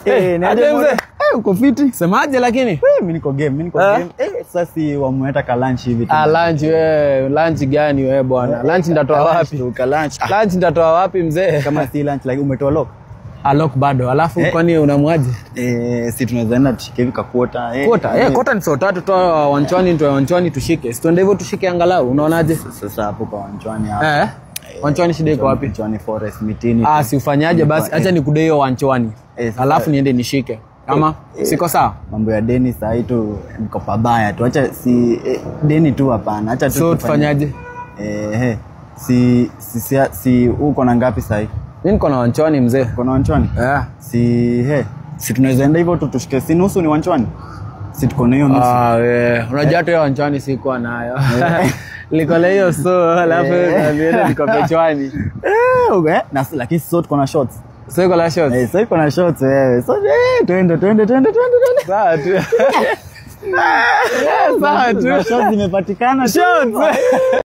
Eh, ni aje mzee? Eh, uko fiti? Semaje lakini? Eh, mimi niko game, mimi niko game. Eh, sasa si wamueta ka lunch hivi tu. Ah, lunch wewe, lunch gani wewe bwana? Lunch nitatoa wapi? Ka lunch. Ah, Lunch nitatoa wapi mzee? kama si lunch like umetoa lock. Ah, lock bado. Alafu kwani unamwaje? Eh, si tunaweza enda tushike hivi ka quarter. Eh, Kota, eh, kota ni so tatu, toa wanchwani, toa wanchwani tushike. Si tuende hivyo tushike angalau, unaonaje? Sasa hapo kwa wanchwani hapo. Eh? Wanchwani shida iko wapi? Wanchwani forest mitini. Ah, si ufanyaje basi, acha nikudai hiyo wanchwani. Eh, sasa- Alafu niende nishike. Kama siko sawa? Mambo ya deni saa hii tu niko pabaya tu. Acha si deni tu hapana. Acha tu So tufanyaje? Eh, si uko na ngapi saa hii? Mimi niko na wanchwani mzee. Uko na wanchwani? Eh. Si he, si tunaweza enda hivyo tu tushike si nusu ni wanchwani? Si tuko na hiyo nusu. Ah, unajua hata hiyo wanchwani sikuwa nayo. Niko na hiyo so alafu niende nikope chwani. Eh, na lakini sio tuko na shots. So iko la shots. Eh, sasa iko na shots wewe. So twende twende twende twende twende. Sawa tu. Sawa tu. Na shots zimepatikana. Shots.